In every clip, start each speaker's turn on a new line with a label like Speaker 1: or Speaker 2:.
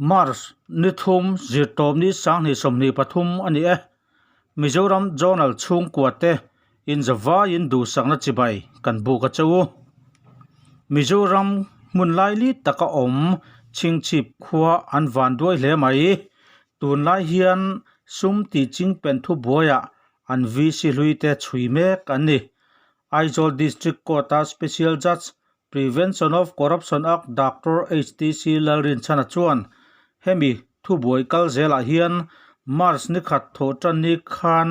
Speaker 1: March ni thum zirtawpni 2023 a ni e. Mizoram Journal chhungkua te inzavaiin duhsakna chibai kan buk a che u. Mizoram hmun laili taka awm Chhingchhip khua an van duai hle mai. Tunlai hian sum tih chingpen thubuaiah an VC hlui te chhui mek an ni. Aizawl District Court-a Special Judge Prevention of Corruption Act Doctor HTC Lalrinchhana chuan hemi thubuai kal zelah hian March ni khat thawh tan ni khan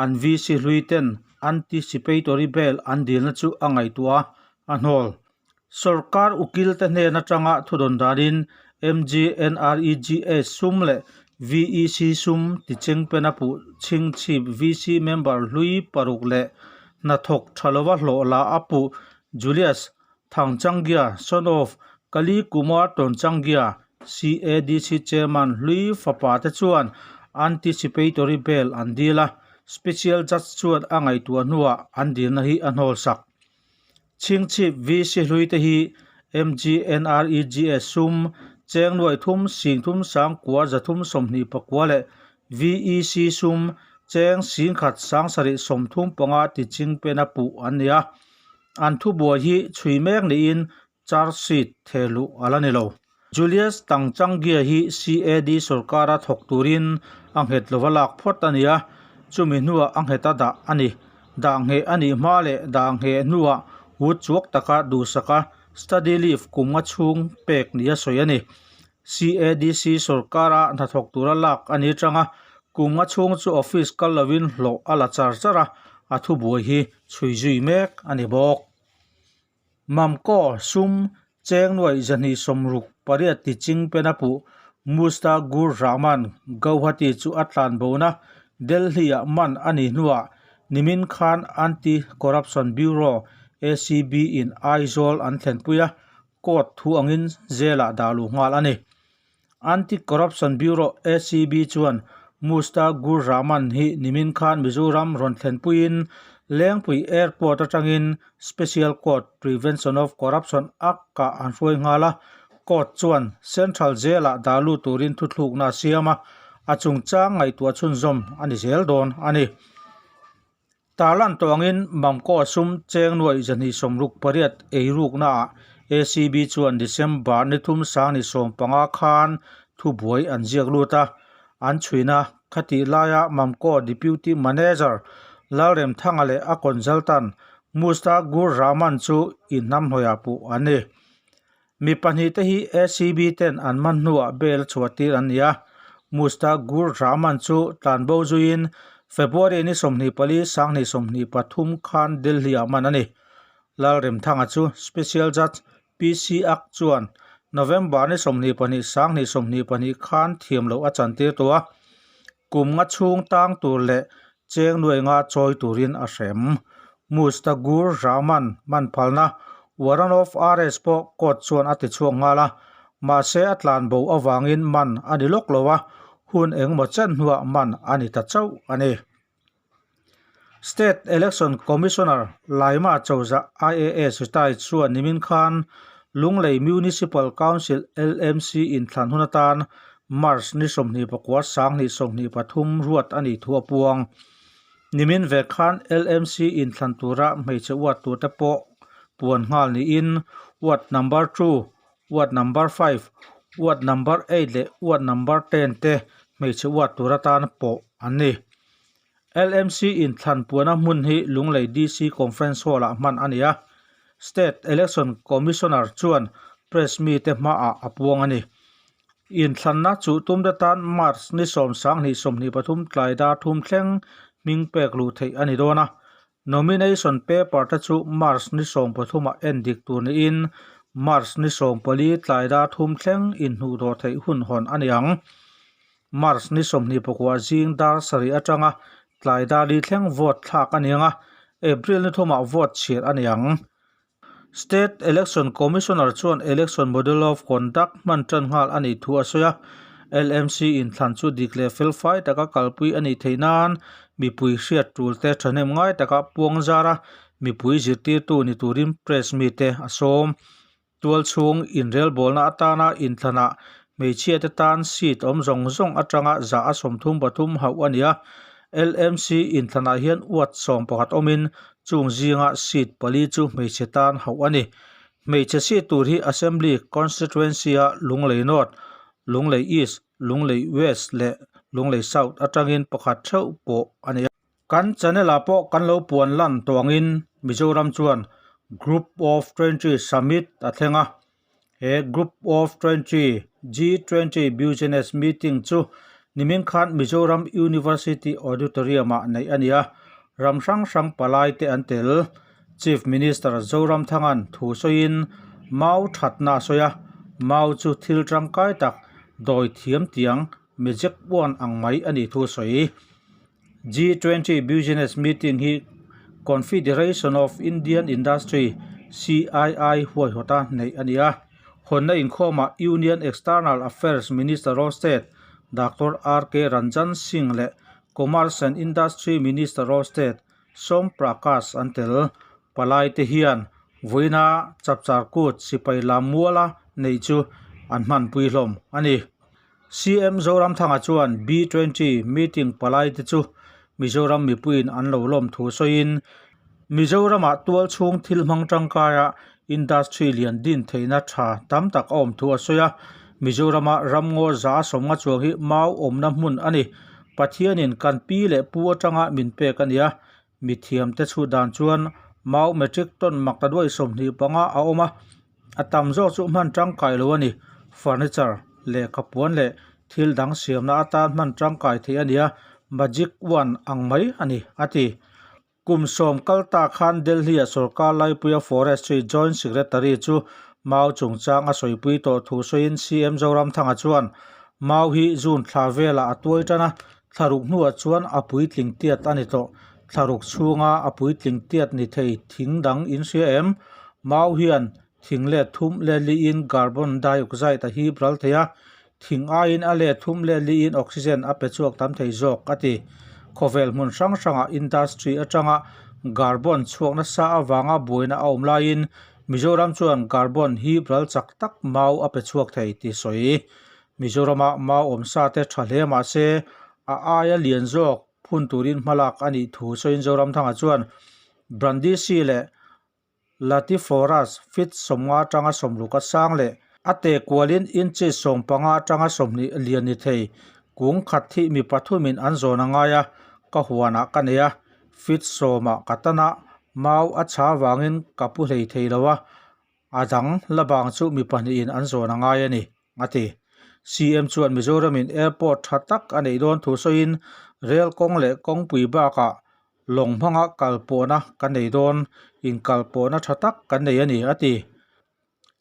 Speaker 1: an VC hlui ten anticipatory bail an dilna chu a ngaihtuah a, a hnawl. Sorkar ukil te hnen atanga thudawn danin MGNREGA sum leh VEC sum tichengpen a puh chhingchhip VC member hlui paruk leh hnathawk tha lova hlawh la a puh Julius Thangchanggia, son of Kali Kumar Tonchanggia, CADC Chairman hlui fapa te chuan anticipatory bail an dil a, Special Judge chuan a ngaihtuah hnuah an dilna hi a hnawl sak. Chhingchhip VC hlui te hi MGNREGS sum cheng nuai thum sing thum sang kua zathum sawmhnih pakua leh VEC sum cheng singkhat sang sarih sawmthum panga tichingpen a puh an ni a. An thubuai hi chhui mek niin charge sheet theh luh a la ni lo. Julius Tangchanggia hi CAD sorkara thawk turin a nghet lova lak phawt a ni a, chumi hnuah a ngheta dah a ni. Dah ngheh a nih hma leh dah ngheh hnuah wut chuak taka duhsaka study leave kum nga chhung pek nia sawi a ni. CADC sorkara hnathawk tura lak a ni atanga kum nga chhung chu office kal lovin hlawh a la char char a, a thubuai hi chhui zui mek a ni bawk. Mamkaw sum cheng nuaih zahnih sawmruk pariat ti ching pen a puh Mustagur Rahman Gauhati chu a tlan bona Delhi-ah man a nih hnuah nimin khan Anti-Corruption Bureau, ACB, in Aizawl an thlenpui a, court thu angin jail-ah dah luh nghal a ni. Anti-Corruption Bureau, ACB, chuan Mustagur Rahman hi nimin khan Mizoram rawn thlenpuiin Lengpui Airport atangin Special Court, Prevention of Corruption Act-ah an hruai nghal a, court chuan Central Jail-ah dah lut turin thuthlukna a siam a, a chungchang ngaihtuah chhunzawm a ni zel dawn a ni. Tarlan tawh angin Mamkaw sum cheng nuaih 268 eiruknaah ACB chuan December ni thum sang ni 15 khan thubuai an ziak lut a, an chhuina khatih laia Mamkaw Deputy Manager Lalremthanga leh a consultant Mustagur Rahman chu inhnamhnawihah puh an ni. Mi pahnih te hi ACB ten an man hnuah bail a chhuah tir an ni a, Mustagur Rahman chu tlanbo zuiin February ni 24 2023 khan Delhi-ah man a ni. Lalremthanga chu Special Judge PC Act chuan November ni 22 2022 khan thiam loh a chantir tawh a, kum nga chhung tang tur leh cheng nuai nga chawi turin a hrem. Mustagur Rahman man phalna warrant of arrest pawh court chuan a ti chhuak nghal a, mahse a tlan bo avangin man a ni lawk lo a, hun engemaw chen hnuah man a ni ta chauh a ni. State Election Commissioner Laima Chawza IAS retired chuan nimin khan Lunglei Municipal Council, LMC, inthlan hun atan March ni 29 2023 ruat a nih thu a puang. Nimin ve khan LMC inthlan tura hmeichhe uat turte pawh puan nghal niin Ward number two, Ward number five, Ward number eight leh Ward number ten te hmeichhe uat tur atan pawh an ni. LMC inthlan puana hmun hi Lunglei DC Conference Hall-ah hman a ni a, State Election Commissioner chuan press mite hmaah a puang a ni. Inthlanna chuh tum te tan March ni 10 2023 tlai dar thum thleng hming pek luh theih a ni dawn a, Nomination paper te chu March ni 13 ah en dik tur niin March ni 14 tlai dar thum thleng inhnuh dawh theih hun hawn a ni ang. March ni 24 zing dar sarih atanga tlai dar li thleng vote thlak a ni ang a, April ni thumah vote chhir a ni ang. State Election Commissioner chuan Election Model of Conduct hman tan nghal a nih thu a sawi a, LMC inthlan chu dik leh felfai taka kalpui a nih theih nan mipui hriat tul te thahnem ngai taka puang zar a, mipui zirtirtu ni turin press mite a sawm. Tual chhung inrelbawlna atana inthlanah Hmeichhia te tan seat awm zawng zawng atanga 133 hauh a ni a. LMC inthlanah hian ward 11 awmin chung zinga seat pali chu hmeichhe tan hauh a ni. Hmeichhe seat tur hi Assembly Constituency-a Lunglei North, Lunglei East, Lunglei West leh Lunglei South atangin pakhat theuh pawh a ni a. Kan channel ah pawh kan lo puan lan tawh angin Mizoram chuan Group of 20 Summit a thleng a. He Group of 20, G20, Business Meeting chu nimin khan Mizoram University Auditorium ah neih a ni a, ram hrang hrang palai te an tel. Chief Minister Zoramthanga'n thu sawiin mau thatna a sawi a, mau chu thil tangkai tak dawi thiam tiang magic wand ang mai a nih thu a sawi. G20 Business Meeting hi Confederation of Indian Industry, CII, huaihawta neih a ni a. Hawnna inkhawmah Union External Affairs Minister of State Doctor RK Ranjan Singh leh Commerce and Industry Minister of State Som Prakash an tel. Palaite hian vawiina Chapchar Kut sipai lam muala neih chu an hmanpui hlawm a ni. CM Zoramthanga chuan B-twenty meeting palaite chu Mizoram mipuiin an lo lawm thu sawiin, Mizoramah tual chhung thil hmang tangkaia industry lian din theihna tha tam tak a awm thu a sawi a. Mizorama ramngaw za sawmnga chuang hi mau awmna hmun a ni. Pathianin kan pi leh pu atanga min pek a ni a. Mithiamte chhut dan chuan mau metric ton makta duai 25 a awm a. A tam zawk chu hman tangkai lo a ni. Furniture, lehkha puan leh thil dang siamna atan hman tangkai theih a ni a, magic wand ang mai a ni, a ti. Kum sawm kal ta khan Delhi-a sorkar laipuia Forestry Joint Secretary chu Mau chungchang a sawipui tawh thu sawiin CM Zoramthanga chuan, Mau hi June thla velah a tuai tan a, thla ruk hnuah chuan a puitling tiat a ni tawh. Thla ruk chhunga a puitling tiat ni thei thing dang in hria em? Mau hian thing let thum let liin carbon dioxide a hip ral thei a, thing aiin a let thum let liin oxygen a pe chhuak tam thei zawk, a ti. Khawvel hmun hrang hrangah industry atanga carbon chhuak nasa avanga buaina a awm laiin Mizoram chuan carbon hip ral chak tak mau a pe chhuak thei tih sawi. Mizorama mau awm sa te tha hle mah se a aia lian zawk phun turin hmalak a nih thu sawiin Zoramthanga chuan Brandisi leh Latiflorus feet 50 atanga 60 a sang leh a te kualin inches 15 atanga 20 lian ni thei kung khat hi mi pathumin an zawn a ngai a, ka huanah ka nei a, feet 10 ah ka tan a, mau a chha vangin ka pu hlei thei lo a, a dang la bang chu mi pahnihin an zawn a ngai a ni. a ti. CM chuan Mizoramin airport tha tak a neih dawn thu sawiin rel kawng leh kawngpui bakah lawng hmanga kal pawhna kan nei dawn, inkal pawhna tha tak kan nei a ni, a ti.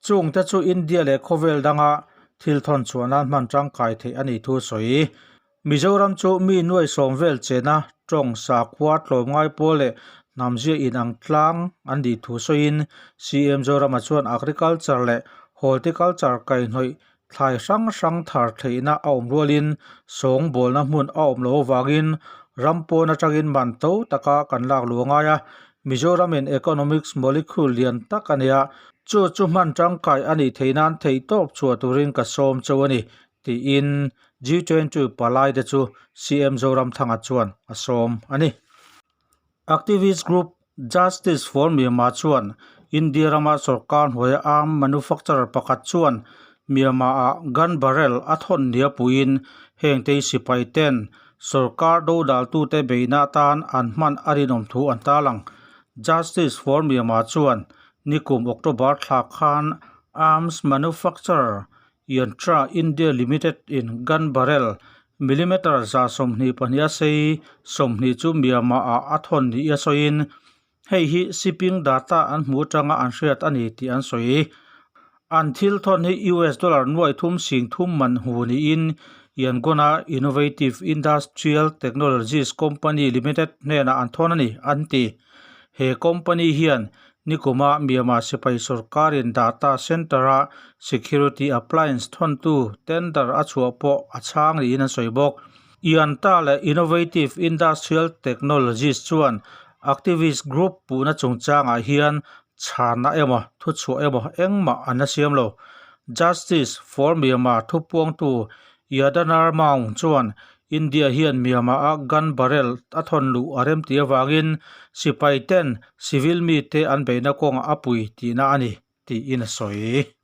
Speaker 1: Chungte chu India leh khawvel danga thil thawn chhuah nan hman tangkai theih a nih thu sawi. Mizoram chu mi nuai sawm vel chena tawng sakhua tlawmngai pawl leh hnamzia inang tlang an nih thu sawiin CM Zorama chuan Agriculture leh Horticulture kaihhnawih thlai hrang hrang thar theihna a awm rualin sawngbawlna hmun a awm loh avangin ram pawn atangin man to taka kan lak luh a ngai a, Mizoramin economics molecule lian tak a nia, chu chu hman tangkai a nih theih nan theihtawp chhuah turin ka sawm chauh a ni tiin G20 palaite chu CM Zoramthanga chuan a sawm a ni. Activist group Justice for Myanmar chuan India rama sorkar hnuaia arm manufacturer pakhat chuan Myanmar-ah gun barrel a thawn nia puiin hengte sipai ten sorkar dodaltute beihna atan an hman a rinawm thu an tarlang. Justice for Myanmar chuan nikum October thla khan arms manufacturer Yantra India Limited in gun barrel millimeter 122 a sei 20 chu Myanmar ah a thawn ni a sawiin hei hi shipping data an hmu atanga an hriat a ni tih an sawi. An thil thawn hi US dollar nuai thum sing thum man hu niin Yangon-a Innovative Industrial Technologies Company Limited hnenah an thawn a ni an ti. He company hian Nikuma Myanmar sipai sorkarin data centre-a security appliance thawntu tender a chhuah pawh a chhang niin an sawi bawk. Ianta leh Innovative Industrial Technologies chuan activist group puhna chungchangah hian chhanna emaw thuchhuah emaw engmah an la siam lo. Justice for Myanmar thupuangtu Yadanar Maung chuan India hian Myanmar-a gun barrel a thawn luh a remti avangin sipai ten civil mite an beihna kawngah a pui tihna a ni, tiin a sawi.